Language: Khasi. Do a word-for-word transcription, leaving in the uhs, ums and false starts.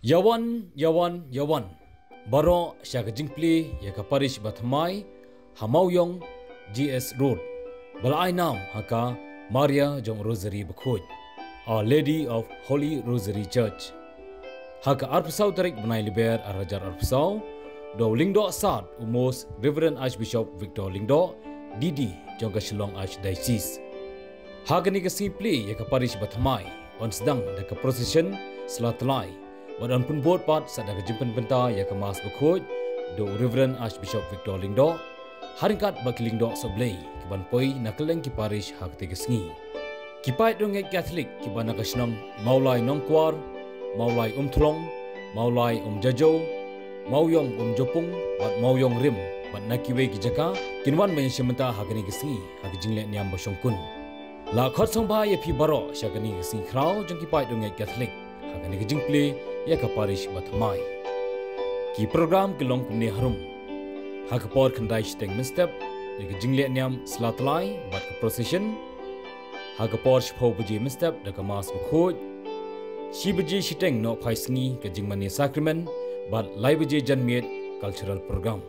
Ïawan, ïawan, ïawan baroh sha ka jingplie ïa ka parish bathymmai ha Mawiong G S Road, ba la ai nam ha ka Maria jong Rosary Bakhuid, Our Lady of Holy Rosary Church. Ha ka arphew saw tarik bnai Lber arhajar arphew saw, da u Lyngdoh Sad u Most Reverend Archbishop Victor Lyngdoh, D D jong ka Shillong Archdiocese. Ha kane ka sngi plie ïa ka parish bathymmai, yn sdang da ka procession sla tlai bad yn pynbud pat sa da ka jingpynbynta ïa ka Mass Bakhuid da u Reverend Archbishop Victor Lyngdoh, ha ryngkat bad ki lyngdoh sohblei kiban poi na kylleng ki parish ha kata ka sngi. Ki paid riewngeit Katholik kiba na ka shnong Mawlai Nongkwar, Mawlai Umthlong, Mawlai Umjajo, Mawiong Umjopung bad Mawiong Rim, bad na kiwei ki jaka, kin wan ban ïashim bynta ha kane ka sngi ha ka jingleh niam ba shongkun. La khot sngewbha ïa phi baroh sha kane ka sngi khraw jong ki paid riewngeit Katholik ha kane ka jingplie ïa ka parish bathymmai. Ki program ki long kumne harum: ha ka por khyndai shiteng mynstep, ïa ka jingleh niam sla tlai bad ka procession. Ha ka por shiphew baje mynstep da ka Mass Bakhuid. Shi baje shiteng nohphai sngi ka jingmane Sakrament, bad lai baje janmiet cultural program.